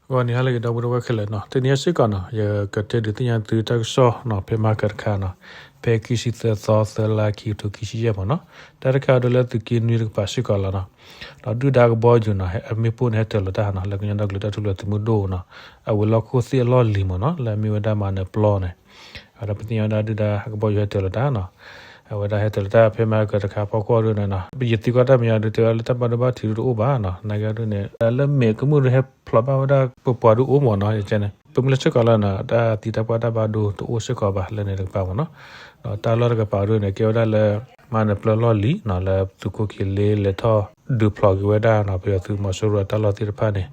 ဂီၤနံၤဟါလၢအဂ့ၤ ဒီပုၢ်ဝဲၢ်ခဲလၢာ်နီၤ, တနံၤအံၤစ့ၢ်ကီးနီၤ ယကတဲဒုးသ့ၣ်ညါသုတၢ်ကစီၣ်နီၤ ဖဲမဟါကတခါနီၤ, ဖဲခံဆံသၢသီ သၢလါ ခံကထိခံဆံယဲၢ်မ့ၢ်နီၤ, တၢ်တခါအံၤဒ်လၢသုးက့နွံတကပၤစ့ၢ်ကီးလီၤနီၤ, ဒီးဒုၣ်ဒါကဘီယူၤနီၤ အမ့ၣ်ပိၢ်န့ၣ်ဟဲတၢၤလီၤတၢ်နီၤ လၢကညီဒီကလုာ်တၢ်ထူၣ်ဖျဲးသုးမုၢ်ဒိၣ်နီၤ, အဝဲၤလီၢ်ခိၣ်သ့ၣ်အလီၢ်လံၤမ့ၢ်နီၤ လၢအမ့ၢ်ဝဲဒၣ်မၤနၢၤပျီန့ၣ် အဝဲဒၣ်ပသ့ၣ်ညါဝဲဒၣ်ဒုၣ်ဒါကဘီယူၤဟဲတၢၤလီၤတၢ်နီၤ, အဝဲဒၣ်ဟဲတၢၤလီၤတၢ်ဖဲမဟါကတခါဖီခိၣ်အဒိန့ၣ်နီၤ, ယသံကွၢ်တၢ်မဲာ်ညါဒုးတဲဝဲလၢတၢ်ဘၣ်ဒိဘၣ်ထံးဒုးတအိၣ်ဘၣ်နီၤ, နာ်က့အဒိန့ၣ် လၢမဲာ်ကမူၣ်ဒုးဟဲဖျိးဘၣ်ဝဲဒၣ်ပပှၤဒုးအိၣ်မ့ၢ်နီၤ, ယကဲန့ၣ် ပမ့ၢ်လၢစ့ၢ်ကီးလၢနီၤ တၢ်သံတၢ်ပှၢ်တၢ်ဘၣ်ဒိတအိၣ်စ့ၢ်ကီးဘၣ်လၢန့ၣ်တကပၤမ့ၢ်နီၤ, ဒီးတၢ်လီၢ်တကပၤဒိန့ၣ် ကဲဝဲဒၣ်လၢ မၤနၢၤပျီလီၢ်လံၤနီၤ လၢသုးခိၣ်ခံလ့လဲၤထီၣ်ဒုးဖျိးက့ၤဝဲဒၣ်နီၤ ပယီၤသုးမီၤစိရိၤအတၢ်လီၢ်သ့ၣ်တဖၣ်န့ၣ်,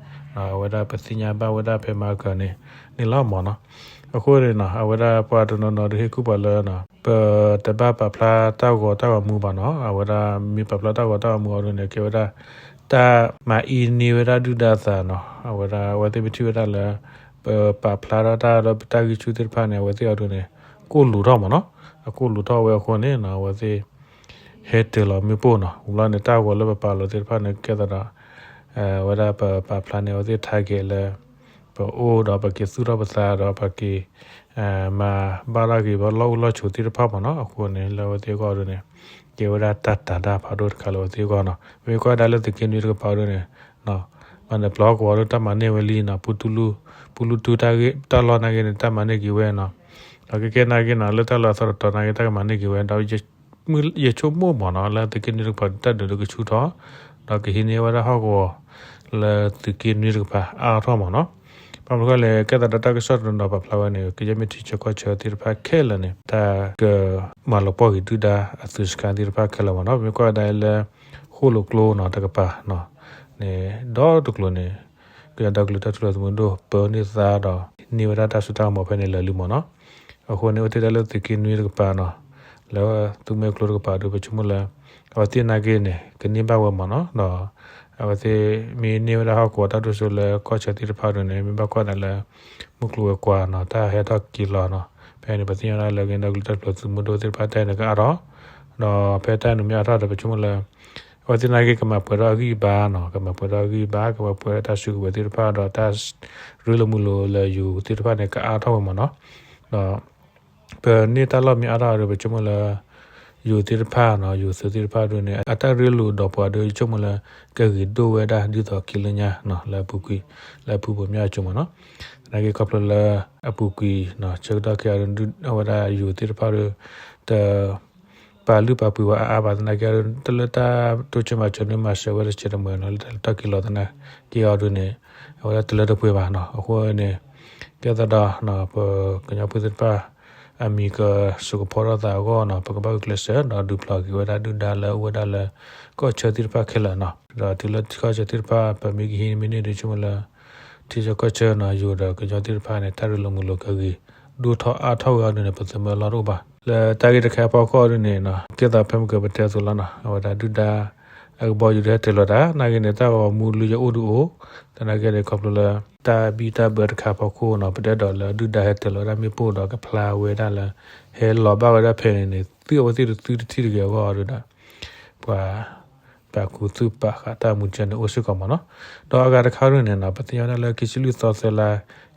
အဝဲဒၣ်ပသ့ၣ်ညါဘၣ်ဝဲဒၣ်ဖဲမဟါကန့ၣ် န့ၣ်လီၤမ့ၢ်နီၤ, အဃိန့ၣ်နီၤ အဝဲဒၣ်ပှၤတနီၤနီၤဒုးဟ့ၣ်ကူၣ်ပှၤလၢနီၤ ပတဘၣ်ပာ်ဖျါတၢ်ဂီၤတၢ်ဂီၤမူဘၣ်နီၤ, အဝဲဒၣ်မ့ၢ်ပာ်ဖျါတၢ်ဂီၤတၢ်ဂီၤမူအဒိန့ၣ် ကဲဝဲဒၣ် တၢ်မၤအံးန့ၢ်ဝဲဒၣ်ဒုၣ်ဒါသးနီၤ, အဝဲဒၣ်အဝဲသ့ၣ်မ့ၢ်ထံၣ်ဝဲဒၣ်လၢ ပပာ်ဖျါထီၣ်တၢ်ဒီးပတၢ်ဂံၢ်ဆူၣ်သ့ၣ်တဖၣ်န့ၣ် အဝဲသ့ၣ်အဒိန့ၣ် ကိၢ်လူးထီၣ်မ့ၢ်နီၤ, အကိၢ်လူးထီၣ်ဝဲအဃိန့ၣ်နီၤ အဝဲသ့ၣ် ဟဲတၢၤလီၤမ့ၣ်ပိၢ်နီၤ, ဝံၤလီၤန့ၣ် တၢ်ဂီၤလၢပပာ်လီၤသ့ၣ်တဖၣ်န့ၣ် ကဲသးဒီး ဝဲဒၣ်ပပာ်ဖျါန့ၣ် အဝဲသ့ၣ် target လၢ ပအိၣ်ဒီးပက့ၤသူၣ်ထီၣ်ပသးဒီးပက့ၤ မၤဘၣ်ထီၣ်က့ၤပလီၢ်အိၣ်လီၢ်ဆိးသ့ၣ်တဖၣ်မ့ၢ်နီၤ, အဃိန့ၣ် လၢအဝဲသ့ၣ်အဂီၢ်ဒ်န့ၣ် ကဲဝဲဒၣ်တၢ်တၤတၢ်ဖးဒိၣ်တခါလၢအဝဲသ့ၣ်အဂီၢ်နီၤ, ပမ့ၢ်ကွၢ်ဒၣ်လၢသုးက့နွံတကပၤဒ်န့ၣ် မၤနၢၤပျီဟီၣ်ကဝီၤဒ်တၢ်မၤန့ၢ်ဝဲလံနီၤ, ပူတူလူ ပူလူတူတၢ်ဂ့ၢ်တၢ်လီၢ်နာ်က့န့ၣ် တၢ်မၤန့ၢ်က့ၤဝဲနီၤ, ဒီးကဲကဲနာ်က့နီၤ လၢတၢ်လီၢ်အသီတတီၤနာ်က့ တၢ်ကမၤန့ၢ်က့ၤဝဲ ဒီး ယဆိကမိၣ်မ့ၢ်နီၤ လၢသုးက့နွံတကပၤဒ်တၢ်ဒုးလၢကဆူၣ်ထီၣ်, ဒီးကဟံးန့ၢ်ဝဲဒၣ်ဟီၣ်ကဝီၤ လၢသုးက့နွံတကပၤအါထီၣ်မ့ၢ်နီၤ, ဘၣ်မနုၤလဲၣ် ကဲသးဒီးတၢ်ကစီၣ်တနီၤနီၤပာ်ဖျါဝဲန့ၣ် ကယဲၢ်မ့ၢ်ထံဆၢကီၢ်ဆၢသ့ၣ်တဖၣ်ခဲလၢာ်န့ၣ် တၢ်ကမၤလီၤပှီၢ်က့ၤဒုၣ်ဒါအသုးစခါသ့ၣ်တဖၣ်ခဲလၢာ်မ့ၢ်နီၤ, ပမ့ၢ်ကွၢ်ဝဲဒၣ်လၢ ဃိၣ်လိာ်ကျိနီၤတကပၤ န့ၣ် ဒီတကျိၤန့ၣ် ကညီဒီကလုာ်တၢ်ထူၣ်ဖျဲးသုးမုၢ်ဒိၣ် ပၢန့ၢ်သါဒီး န့ၢ်ဝဲဒၣ်တၢ်စိတၢ်ကမီၤဖဲန့ၣ်လၢာ်လံမ့ၢ်နီၤ, အဃိန့ၣ် အိၣ်တ့ၢ်ဒၣ်လၢသုးက့နွံတကပၤနီၤ, လၢသုးမုၢ်ကျိတကပၤဒီး ပဆိကမိၣ်လၢ အဝဲသ့ၣ်နာ်က့န့ၣ် ကန့ၢ်ဘၣ်ဝဲမ့ၢ်နီၤ, ဒီး အဝဲသ့ၣ်မ့ၢ်န့ၢ်ဝဲဒၣ်ဟီၣ်ကဝီၤတၢ်ဒိၣ်စိလၢကီၢ်ဆၢသ့ၣ်တဖၣ်ဒ်န့ၣ် မ့ၢ်ဘၣ်ကွၢ်သးလၢ မုၢ်ကျိၤဝဲၤကွာ်နီၤ တၢ်ဟဲထီၣ်က့ၤလီၤနီၤ, ဖဲန့ၣ် ပသ့ၣ်ညါဝဲဒၣ်လၢကညီဒီကလုာ်တၢ်ထူၣ်ဖျဲးသုးမုၢ်ဒိၣ်သ့ၣ်တဖၣ်တၢ်အံၤန့ၣ်ကအါထီၣ်, ဒီးဖဲတၢ်အံၤန့ၣ်မ့ၢ်အါထီၣ်ဒီး ပဆိကမိၣ်လၢ အဝဲသ့ၣ်နာ်က့ကမၤပှဲၤထီၣ်အဂံၢ်အဘါနီၤ, ကမၤပှဲၤထီၣ်အဂံၢ်အဘါ ကမၤပှဲၤထီၣ်တၢ်စုကဝဲၤသ့ၣ်တဖၣ်ဒီးတၢ်ရ့လိာ်မုာ်လိာ်လၢယိၤသ့ၣ်တဖၣ်န့ၣ် ကအါထီၣ်ဝဲမ့ၢ်နီၤ, ဒီး ပန့ၢ်တၢ်လီၢ်မ့ၢ်အါထီၣ်ဒီး ပဆိကမိၣ်လၢ ယိၤသ့ၣ်တဖၣ်နီၤ, ယိၤသုးသ့ၣ်တဖၣ်ဒ်န့ၣ် အတၢ်ရ့လိာ်ဒီးပှၤဒီး ယဆိကမိၣ်လၢ ကဂ့ၤဒိၣ်ဝဲဒၣ်ဒ်သိးခံလၢညါနီၤ လၢအပူၤကွံာ် လၢအဖုဘိးမၠၣ်အစိၤမ့ၢ်နီၤ, သနာ်က့ခီဖျိလၢ အပူၤကွံာ်နီၤ ဆၢကတီၢ်ခဲအံၤ အဝဲဒၣ်ယိၤသ့ၣ်တဖၣ်ဒီး တ ပာ်လုၢ်ပာ်ပှ့ၤဝဲအါအါဘၣ်သနာ်က့ တလၢတၢ်တိစၢၤမၤစၢၤန့ၣ် မၤစၢၤဝဲတစဲးတမှဲၤနီၤ လၢတၢ်လဲၤထီၣ်က့ၤလီၤသနာ်က့အီၤဒ်န့ၣ် အဝဲဒၣ်တလၢတပှဲၤဘၣ်နီၤ. အဃိန့ၣ် ကဲသးဒီး ပကညီဖိသ့ၣ်တဖၣ် အမံၤကစိာ်ကဖီထီၣ်သးအဂီၢ်နီၤ ပကဘၣ်ဂုာ်ကျဲးစၢး ဒီးဒုးဖျိးက့ၤဝဲဒၣ်ဒုၣ်ဒါလၢအအိၣ်ဝဲဒၣ်လၢ ကီၢ်ဆၢသ့ၣ်တဖၣ်ခဲလၢာ်နီၤ. ဒီးတုၤလၢကီၢ်ဆၢသ့ၣ်တဖၣ် ပမ့ၢ်ကဟံးန့ၢ်မ့ၢ်န့ၢ်ဒီး ဆိကမိၣ်လၢ ထံဆၢကီၢ်ဆၢနီၤ ယိၤဒီးကညီသ့ၣ်တဖၣ်န့ၣ် တၢ်ရ့လိာ်မုာ်လိာ်ကဂ့ၤ ဒိၣ်ထီၣ်အါထီၣ်ဝဲအီၤဒ်န့ၣ် ပသမၢလီၢ်တအိၣ်ဘၣ်. လၢတၢ်ဂ့ၢ်တခါအဖီခိၣ်ဒ်န့ၣ်နီၤ ကဲသးဖဲမုၢ်ကပတဲအသိးလီၤနီၤ အဝဲဒၣ်ဒုၣ်ဒါ အကဘီယူၤဒုးဟဲတ့ၢ်လီၤတၢ် နာ်က့န့ၣ် တၢ်ဂီၤမူလုၢ်ယအိၣ်ဒုးအိၣ် သနာ်က့န့ၣ် ခီဖျိလၢ တၢ်ဘံၣ်တၢ်ဘၢတခါအဖီခိၣ်နီၤ ပတဲဒီးလၢဒုၣ်ဒါဟဲတ့ၢ်လီၤဝဲဒၣ်မ့ၣ်ပိၢ်ဒီးကဖျါဝဲဒၣ်လၢ ဟဲလီၤဘၣ်ဝဲဒၣ်ဖဲန့ၣ်န့ၣ် သုးအဝဲသ့ၣ်တသုတထံၣ်တဂ့ၤအဂီၢ်ဒုးဒီး ပှၤ ပာ်ခူသူၣ်ပာ်ဃာ်တၢ်မူကၢန့ၣ်အိၣ်စ့ၢ်ကီးမ့ၢ်နီၤ. ဒီးအဂၤတခါဒ်န့ၣ်နီၤ ပသ့ၣ်ညါဝဲဒၣ်လၢခံဆံလွံၢ်သီသၢလါ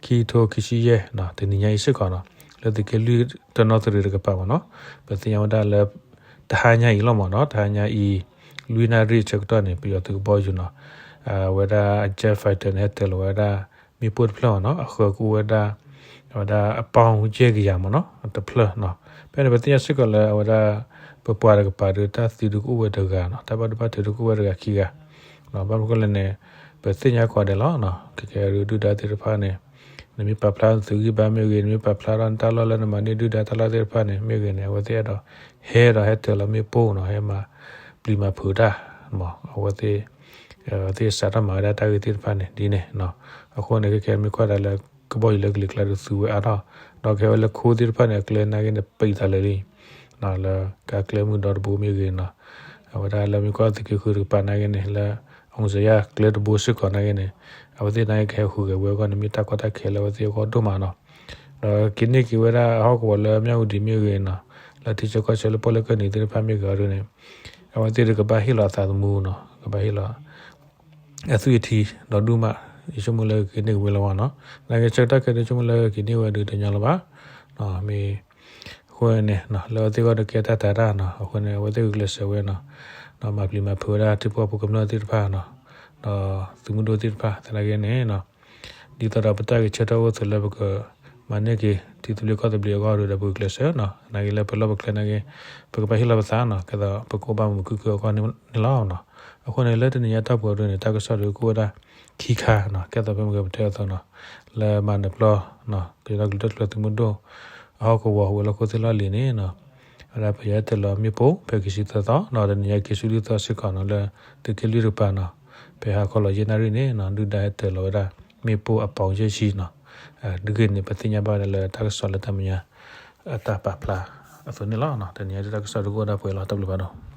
ခံကထိခံဆံယဲၢ်နီၤ တနံၤညါအံၤစ့ၢ်ကီးနီၤ လၢသုးက့လွံၢ်တနီသရံၣ်တကပၤမ့ၢ်နီၤ ပသ့ၣ်ညါဝဲဒၣ်လၢ တဟါညါအံၤလီၤမ့ၢ်နီၤ တဟါညါအံၤ လွံၢ်နၣ်ရံၣ်အဆၢကတီၢ်န့ၣ် ပယီၤသုးကဘီယူၤနီၤ အဝဲဒၣ် jet fighter န့ၣ် ဟဲတ့ၢ်လီၤဝဲဒၣ် မ့ၣ်ပိၢ်တဖျၢၣ်မ့ၢ်နီၤ အဃၢကအိၣ်ဝဲဒၣ် အဝဲဒၣ်အပီၣ်ယဲၢ်ကယၤမ့ၢ်နီၤ တဖျၢၣ်နီၤ. ဖဲန့ၣ် ပသ့ၣ်ညါစ့ၢ်ကီးလၢအဝဲဒၣ် ပပှၤတကပၤဒီးတၢ်သံဒုးကအိၣ်ဝဲတဂၤနီၤ တၢ်ဘၣ်ဒိဘၣ်ထံးဒုးကအိၣ်ဝဲတဂၤခံဂၤ ဘၣ်မနုၤလဲၣ်န့ၣ် ပသ့ၣ်ညါကိးဂၤဒဲးလီၤ ကဲကဲဒုၣ်ဒါသ့ၣ်တဖၣ်န့ၣ် နမ့ၢ်ပာ်ဖျါသုးဂံၢ်ဘါမ့ၢ်ဂ့ၤ နမ့ၢ်ပာ်ဖျါထီၣ်နတၢ်လီၢ်လၢနမၤန့ၢ်ဒုၣ်ဒါတၢ်လီၢ်သ့ၣ်တဖၣ်န့ၣ် မ့ၢ်ဂ့ၤန့ၣ် အဝဲသ့ၣ်အဲၣ်ဒိးဟဲဒီးဟဲတ့ၢ်လီၤမ့ၣ်ပိၢ်နီၤ ဟဲမၤပျံၤမၤဖုးတၢ် အဝဲသ့ၣ် သ့ၣ်စးထီၣ်မၤဝဲဒၣ်တၢ်ဂ့ၢ်သ့ၣ်တဖၣ်န့ၣ် ဒ်န့ၣ်နီၤ. အဃိန့ၣ် ခဲကဲမ့ၢ်ကွၢ်ဒၣ်လၢ ကဘီယူၤလၢကလံၤကျါဒုးသူဝဲအါထီၣ် ဒီးကဟဲဝဲလၢခိသ့ၣ်တဖၣ်န့ၣ် အကျဲနာ်က့န့ၣ် ပံးသးလၢာ်လံ လၢကါကျဲမုၢ်ဒီတဘိမ့ၢ်ဂ့ၤနီၤ အဝဲဒၣ်လၢမ့ၢ်ကွၢ်သုးက့ဃုတကပၤနာ်က့န့ၣ် လၢ အောင်ဇေယျ ကျဲတဘိစ့ၢ်ကီးနာ်က့န့ၣ် အဝဲသ့ၣ်နာ်က့ကဟဲဟူးဂဲၤဝဲအဂီၢ်န့ၣ် မ့ၢ်တၢ်ကီတၢ်ခဲလၢအဝဲသ့ၣ်အဂီၢ်ဒိၣ်မးနီၤ. ဒီးက့ၤန့ၢ်က့ၤဝဲဒၣ်ဟီၣ်ကဝီၤလၢမၠၣ်ဝတံၤမ့ၢ်ဂ့ၤနီၤ လၢထံဆၢကီၢ်ဆၢလၢပီၣ်လဲၣ်ကၢၢ်နံၤသ့ၣ်တဖၣ်မ့ၢ်ဂ့ၤအီၤဒ်န့ၣ် အဝဲသ့ၣ်တကဘၣ်ဟ့ၣ်လီၤအသးသမူနီၤ ကဘၣ်ဟ့ၣ်လီၤ အသွံၣ်အထံဒီးဒူၣ်မး ယဆိကမိၣ်လၢကက့ၤန့ၢ်က့ၤဝဲလၢဝဲနီၤ. သနာ်က့ဆၢကတီၢ်ခဲအံၤ ယဆိကမိၣ်လၢကက့ၤန့ၢ်ဝဲဒုးတညီလၢၤဘၣ်. မ့ၢ် အဃိန့ၣ် လၢအဝဲသ့ၣ်ဂီၢ်ဒီးကဲတၢ်တၤတၢ်နီၤ, အဃိန့ၣ် အဝဲသ့ၣ်ဂုာ်ကျဲးစၢးဝဲနီၤ, ဒီးမၤပျံၤမၤဖုးဝဲဒၣ်ထံဖိကီၢ်ဖိကမျၢၢ်သ့ၣ်တဖၣ်နီၤ, ဒီးသုးမုၢ်ဒိၣ်သ့ၣ်တဖၣ် သနာ်က့န့ၣ် ဒ်သိးဒီးပတၢ်ဂဲၤဆၢထၢၣ်အိၣ်သ့လၢပကမၤန့ၢ်က့ၤ ထံသဘျ့ကီၢ်သဘျ့အဂီၢ်ဒီး ပဂုာ်ကျဲးစၢးနီၤ, သနာ်က့လၢပလီၢ်ပကျဲသနာ်က့ ပကဘၣ်ဟ့ၣ်လီၤပသးနီၤ, ကဲသိးပကအိၣ်ဘၣ်မုာ်မုာ်ခုၣ်ခုၣ်အဂီၢ်န့ၣ်လီၤ. အဃိန့ၣ် လၢတနံၤညါတၢ်ပှဲၤဒုန့ၣ် တၢ်ကစီၣ်ဒုးကအိၣ်ဝဲဒၣ်ခံခါနီၤ, ကဲသိးဖဲမ့ၢ်ကပတဲအသိးနီၤ, လၢမၤနၢၤပျီ ကညီဒီကလုာ်တၢ်ထူၣ်ဖျဲးသုးမုၢ်ဒိၣ် အဟီၣ်ကဝီၤဝဲၤလီၢ်ခိၣ်သ့ၣ်လီၢ်လံၤန့ၣ်နီၤ, ဝဲဒၣ်ပယီၤဟဲတၢၤလီၤမ့ၣ်ပိၢ် ဖဲခံဆံသၢသီ ဒီးတနံၤညါခံဆံလွံၢ်သီစ့ၢ်ကီးနီၤ လၢသုးက့လွံၢ်တကပၤနီၤ, ဖဲဟါခီလီၤယဲၢ်နၣ်ရံၣ်န့ၣ်နီၤ ဒုၣ်ဒါဟဲတၢၤလီၤဝဲဒၣ် မ့ၣ်ပိၢ်အပီၤယဲၢ်ဆံနီၤ, ဒ်ဂ့ၢ်န့ၣ် ပသ့ၣ်ညါဘၣ်ဝဲဒၣ်လၢတၢ်ကစီၣ်လၢတၢ်မဲာ်ညါ အတၢ်ပာ်ဖျါအသိးန့ၣ်လီၤ. တနံၤညါတၢ်ကစီၣ်ဒုးကအိၣ်ဒၣ်ပှဲၤလီၤ တၢ်ဘျုးဘၣ်နီၤ.